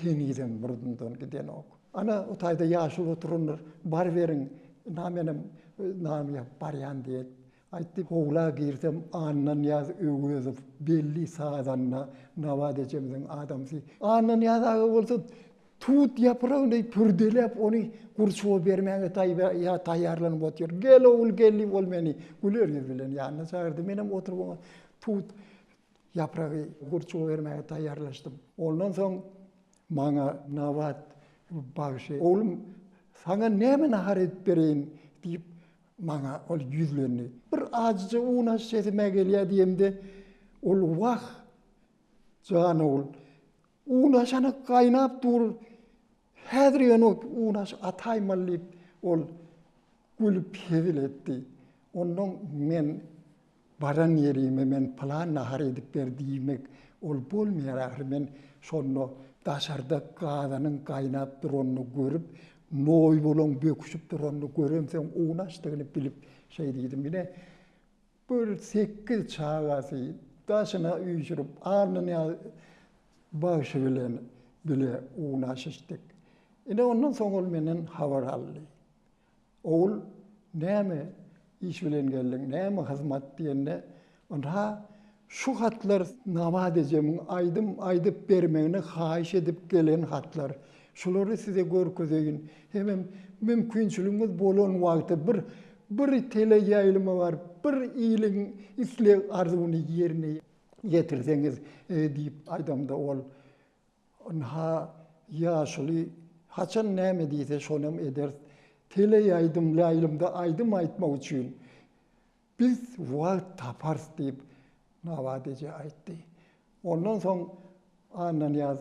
henizem burnumdan gidenok. Ana, o taýda ýaşuly oturandyr, baryberiň, ynha menem nany ýapyp barýan diýip aýtdy. Howla girsem, Annanyýaz Öwezow, belli sazanda, Nabat ejemiziň adamsy. Annanyýaz aga bolsa Tut ýapragyny pürdeläp, ony gurçuga bermäge taýýarlanyp otyr. Gel, ogul, gel diýip, ol meni güler ýüz bilen ýanyna çagyrdy. Menem oturyp oňa tut ýapragy gurçuga bermäge taýýarlaşdym. Ondan soň maňa Nabat bagşy, Oglum, saňa näme nahar edip bereýin? diýip, maňa ol ýüzlendi. Bir ajyja un aş sesime gelýär diýemde, ol, Wah, jan ogul, Unaşany gaýnap dur, häzir ýöne unaş ataýmaly diýip, ol gülüp hezil etdi. Onnoň men baran ýerime men pylan nahar edip ber diýmek ol bolmaýar ahyry. Men şonda daşarda gazanyň gaýnap duranyny görüp, noýbalaň böküşip duranyny göremsoň unaşdygyny bilip şeý diýdim. Ine, Bir sekiz çagasy daşyna üýşürip, Annanyýaz bagşy bilen bile unaş içdik. Ine, ondan soň ol menden habar aldy. Ogul, näme iş bilen geldiň, näme hyzmat diýende, ynha, şu hatlar Nabat ejemiň aýdym aýdyp bermegini haýyş edip gelen hatlar. Şulary size görkezeýin. Hemem mümkinçiligiňiz bolan wagty bir bir teleýaýlyma baryp, bir iliň isleg-arzuwyny ýerine ýetirseňiz diýip aýdamda ol, Ynha, ýaşuly haçan näme diýse şonam ederis. Teleýaýdymlaýlymda aýdym aýtmak üçin biz wagt taparys diýip, Nabat eje aýtdy. Ondan soň Annanyýaz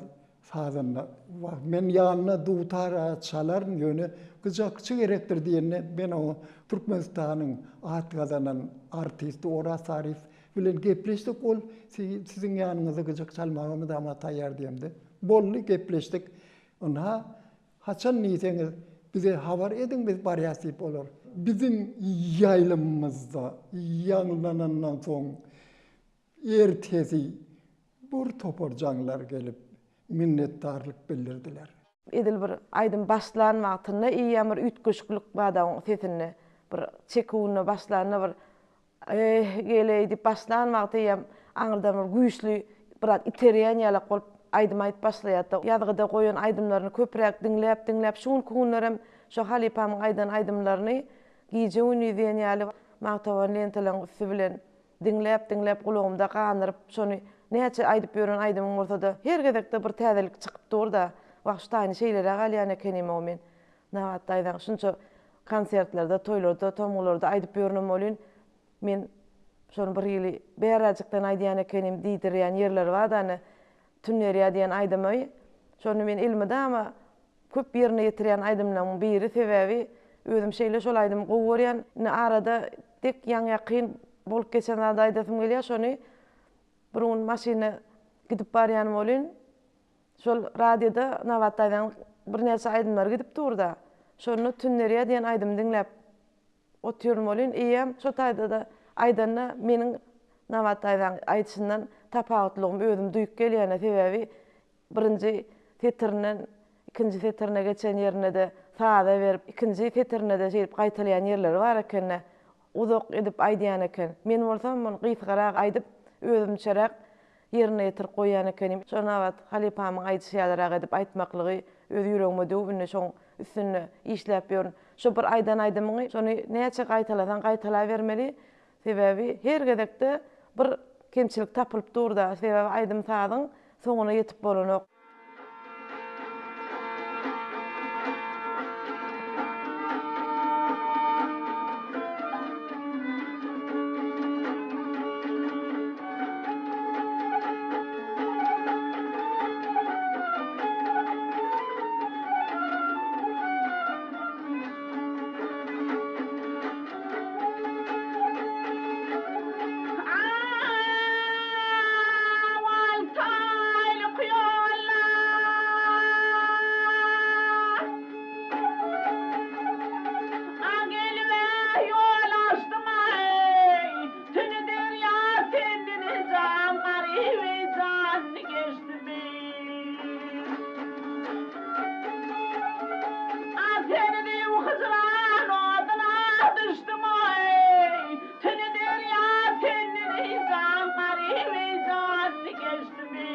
sazanda, Wah, men ýanyna dutar-a çalaryn, ýöne gyjakçy gerekdir diýende, men oňa Türkmenistanyň at gazanan artisti Oraz Saryýew bilen gepleşdik, ol siziň ýanyňyzda gyjak çalmaga mydama taýýar diýemde, boldy, gepleşdik. Ynha, haçan diýseňiz, bize habar ediň, biz barýas diýip, olar. Biziň ýaýlymymyzda ýaňlanandan soň ertesi bir topar jaňlar gelip, minnetdarlyk bildirdiler. Edil bir aýdym başlan wagtynda eýýäm bir üýtgeşiklik barda oň sesinde. Bir çeküwinde başlanda bir Eh, geleý diýip başlan wagty eýýäm aňyrdan bir güýçli biraz iterýän ýalak bolup aýdym aýdyp başlaýardy. Ýazgyda goýan aýdymlaryny köpräk diňläp-diňläp şu günki günlerem şo halypamyň aýdan aýdymlaryny gije-gündiz diýen ýaly magtawan lentalaryň üsti bilen diňläp-diňläp gulagymda gandyryp şony näçe aýdyp ýören aýdymyň bolsa-da her gezekde bir täzelik çykyp dur-da. Wah şu taýyny şeýleräk alýan ekenim-ow men. Nabat daýzaň şunça konsertlerde, toýlarda, tomgularda aýdyp ýörünem welin, men şony bir hili bäräjikden aýdýan ekenim diýdirýän ýerleri bar-da ine, Tünderýa diýen aýdymy, şony men elmydama köp ýerine ýetirýän aýdymlaryň biri, sebäbi özüm şeýle şol aýdymy gowy görýän. Indi arada dek ýaňy-ýakyn bolup geçen zady aýdasym gelýär, şony bir gün maşynda gidip barýan welin, Şol radioda Nabat daýzaň birnäçe aýdymlary gidip dur-da. Şonda Tünderýa diýen aýdymy diňläp otyryn welin, eýýäm şo taýda-da aýdanda meniň Nabat daýzaň aýdyşyndan tapawutlygymy özüm duýup gelýän-ä. Sebäbi birinji setirinden ikinji setirine geçen ýerinde-de saza berip, ikinji setirinde-de şeýdip gaýtalaýan ýerleri bar eken-de. Uzak edip aýdýan eken. Men bolsam muny gysgarak aýdyp, özümçeräk ýerine ýetirip goýýan ekenim. Şo Nabat halypamyň aýdyşy ýalyrak edip aýtmaklygy öz ýüregime düwüp indi şoň üstünde işläp ýörün. Şo bir aýdan aýdymyňy şony näçe gaýtalasaň gaýtalabermeli. Sebäbi her gezekde bir kemçilik tapylyp dur-da. Sebäbi aýdym-sazyň soňuna ýetip bolanok. Tüni derýa senden eý jan garyp eý janny geçdimi.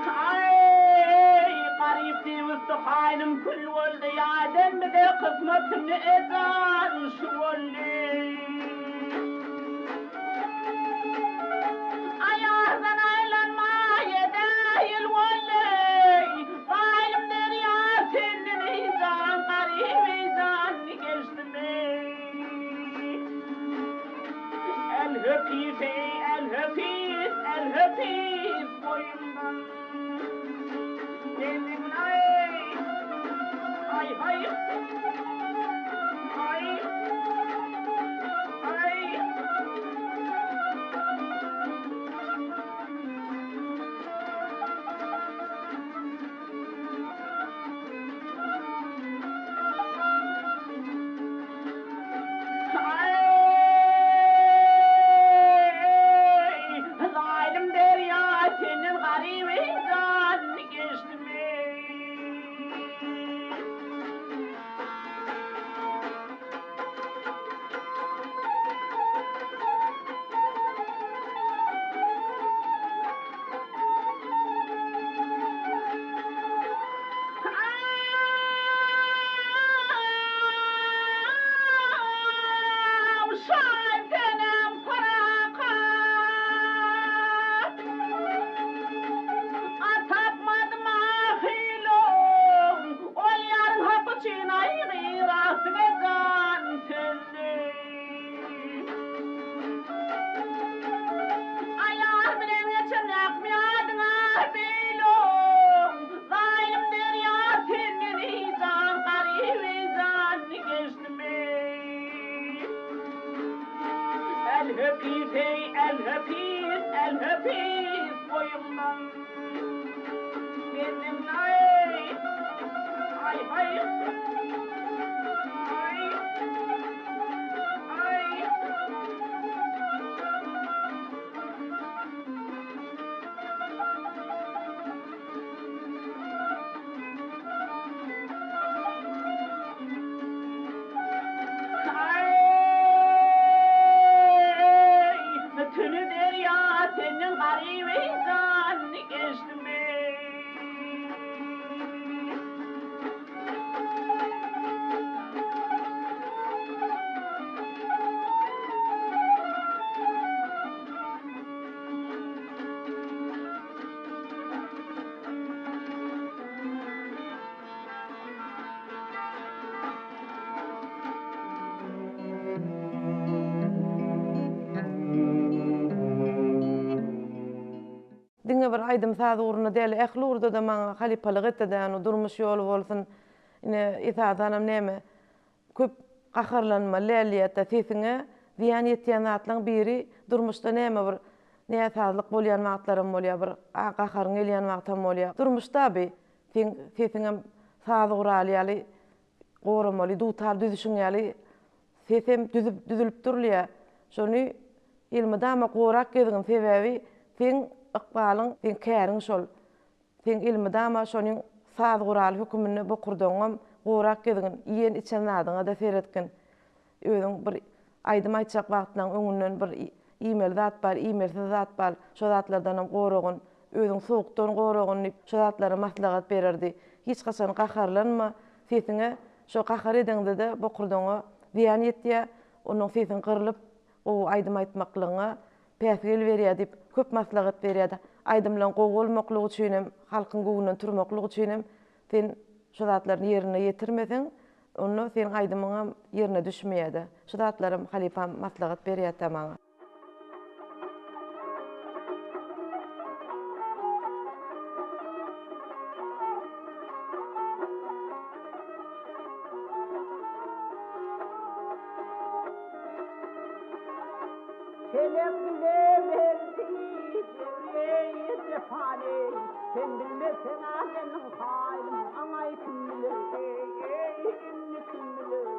Aý garyp diýip üsti haýnym kül boldy ýaden bize kysmat tüni ejan şu boldy. Aýardan aýlanma ýedi ýyl boldy. Gaýym derýa senden eý jan garyp eý janny geçdimi. El höpis eý el höpis el höpis boýundan meniň aý aý haý aý aý. Aý, zalym derýa senden garyp eý jan geçdim eý. Aýal bilen geçen ähmi adyňa beýlow, Zalym derýa senden eý jan garyp eý janny geçdim eý. El höpis eý el höpis el höpis boýumdan meniň aý aý haý. bir aýdym-saz ugrunda däl, ähli ugurda-da maňa halypalyk etdi-dä, ony durmuş ýoly bolsun, ine, esasanam näme, köp gaharlanmaly däl diýýär-de, sesiňe zyýan ýetýän zatlaryň biri durmuşda näme bir näsazlyk bolýan wagtlaram bolýar, bir gaharyň gelýän wagtam bolýar. Durmuşda bi, seň sesiňem saz guraly ýaly goramaly, dutar düzüşiň ýaly sesem düzüp düzülip durulýar. Şony elmydama gorap gezgin, sebäbi seň ykbalyň, seň käriň şol. Seň elmydama şonyň saz guraly höküminde bokurdagyňam gorap gezgin, iýen-içen zadyňa-da seretgin. Özüň bir aýdym aýtjak wagtlaň öňünden bir iýmeli zat bar, iýmelisiz zat bar, şo zatlardanam goragyn, özüň sowukdan goragyn diýip, şo zatlary maslahat bererdi. Hiç haçan gaharlanma, sesiňe şo gahar edeňde-de bokurdagyňa zyýan ýetýär, onnoň sesiň gyrylyp, gowy aýdym aýtmaklygyňa päsgel berýär diýip, köp maslahat berýärdi. Aýdymlaň gowy bolmaklygy üçinem, halkyň göwnünden turmaklygy üçinem sen şo zatlaryny ýerine ýetirmeseň, onda seniň aýdymyňam ýerine düşmeýär-de. Şu zatlaram halypam maslahat berýärdi maňa. Pelek bile berdi jebri jepany, Sen bilmeseň-ä meniň haýlym, Aňaý kim biler, eý, indi kim biler.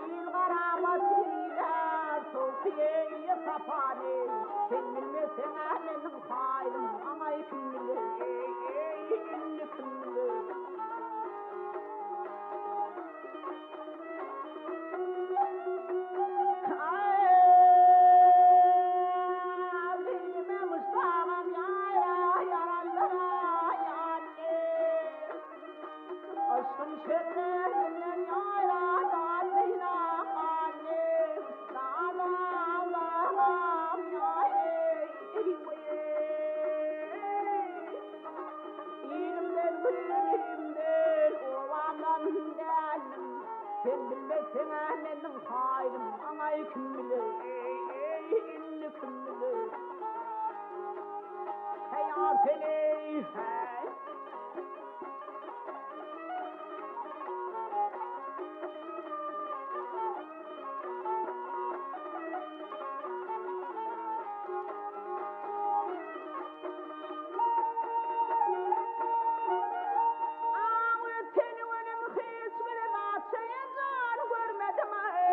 Il garamat eýlär sowky-eý sapany, Sen bilmeseň-ä meniň haýlym, Aňaý kim biler, eý, indi kim biler. Ilimden, obamdan däldim. Sen bilmezseň-ä meniň haýrym, Aňaý kim biler, eý, indi kim biler. Heý, Arsen-eý, heý. Aň öten günüm hiç bir zatça jan görmedim-aý.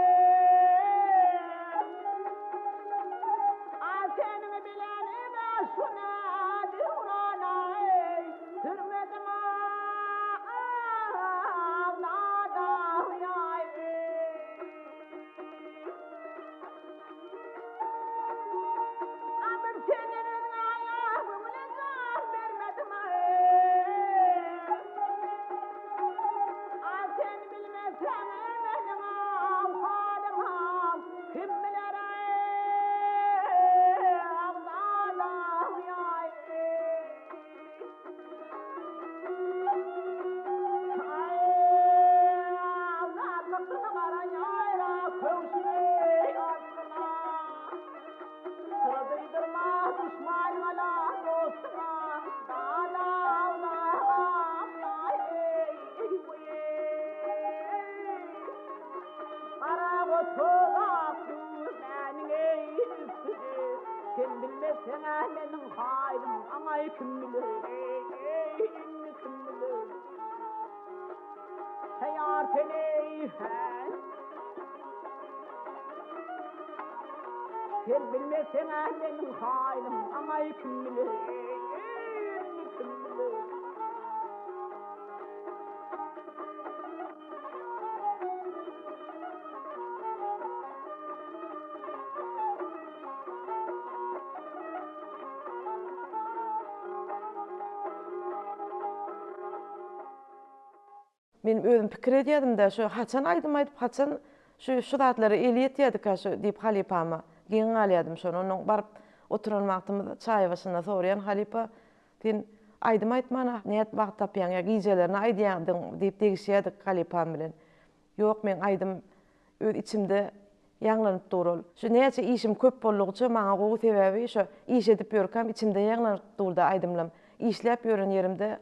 A seniň bilen ine şu nädöwran-aý, sürmedim-aý, nadaý-aý. Amyr senden özüňe aýagymy jan bermedim-aý. A sen bilmeseň meniň ahwalym kim biler-aý, agzalaý-aý. Sen bilmeseň-ä meniň haýrym, aňaý kim biler, eý, indi kim biler. Heý, Arsen-eý, heý. Sen bilmeseň-ä meniň haýrym, aňaý kim biler, eý, indi kim biler. Men özüm pikir edýärdim-de, şu haçan aýdym aýdyp, haçan şu şu zatlara eli ýetýärdikä şu diýip halypama geň galýardym şony. Onnoň baryp oturan wagtymyz çaý başynda soraýan, Halypa, sen aýdym aýtmana nädip wagt tapýaň ýa gijelerine aýdýardyň diýip degişýärdik halypam bilen. Ýok, meň aýdym öz içimde. Ýaňlanyp dur ol. Şu näçe işim köp boldugyça maňa gowy sebäbi şo iş edip ýörkäm içimde ýaňlanyp durda aýdymlam. Işläp ýören ýerimde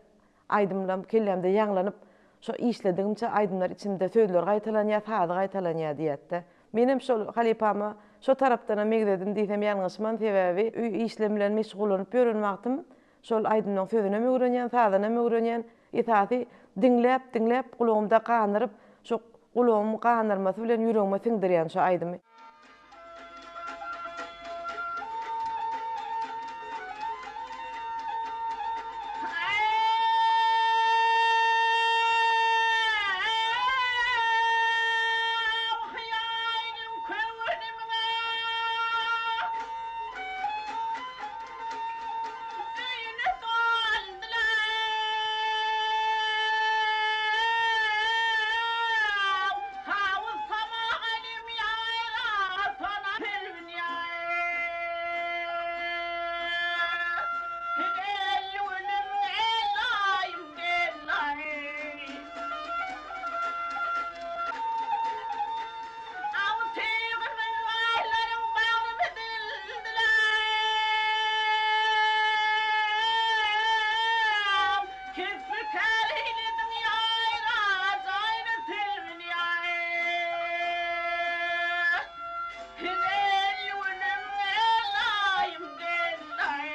aýdymlam kellämde ýaňlanyp şo işledigimçe aýdymlar içimde sözleri gaýtalanýar sazy gaýtalanýar diýýätde. Menem şol halypama şo tarapdanam megzedim diýsem ýalňyşman sebäbi öý işlem bilen meşgullanyp ýören wagtym Şol aýdymlaň sözünem öwrenýän, sazynam öwrenýän. Esasy diňläp, diňläp gulagymda gandyryp, şo gulagymyň gandyrmasy bilen ýüregime siňdirýän şo aýdymy. Öýüne saldylar. Tawus tama elim ýaýrasana Selbin ýaý. Gel gülüm gelaýym gelaý. Aw söýgimiň aýlaryň bagrymy dildiler. Kesbi kär eýlediň ýaýra, jaýna selbin ýaý. Gel gülüm gelaýym gelaý.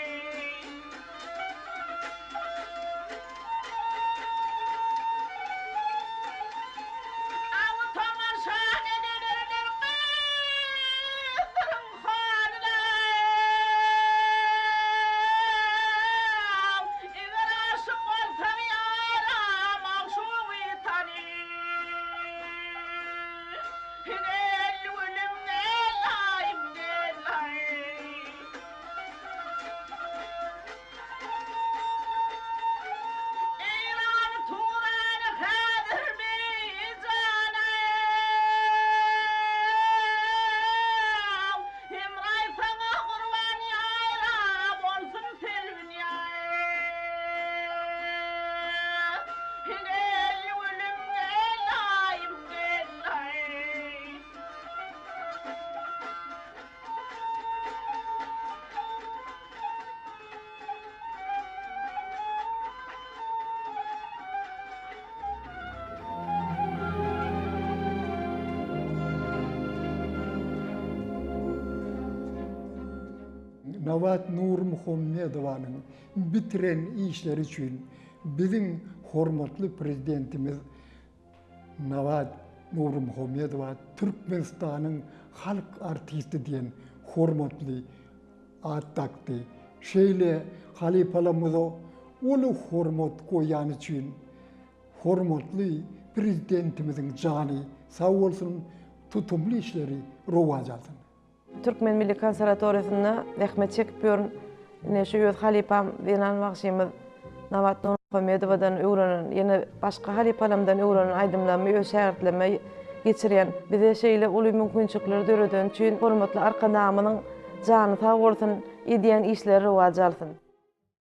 Aw tomaşa edenler gyzlaryň halyna. Eger aşyk bolsaň ýara magşugy tany. Gel gülüm gelaýym gelaý. Eýran Turan häzir beýjana Hemraý saňa gurban ýaýra bolsun selbin ýaý Gel gülüm gelaýym gelaý. Nabat Nurmuhammedowanyň bitiren işleri üçin biziň hormatly Prezidentimiz Nabat Nurmuhammedowa Türkmenistanyň halk artisti diýen hormatly at dakdy. Şeýle halypalarymyza uly hormat goýýany üçin hormatly Prezidentimiziň jany sag bolsun, tutumly işleri rowaç alsyn. Türkmen milli konserwatoriýasynda zähmet çekip ýörün. Ine şu öz halypam zenan bagşymyz Nabat Nurmuhammedowadan öwrenen, ýene başga halypalarymdan öwrenen aýdymlarymy öz şägirtlerime geçirýän. Bize şeýle uly mümkinçilikleri döredeni üçin hormatly Arkadagymyzyň jany sag bolsun, edýän işleri rowaç alsyn.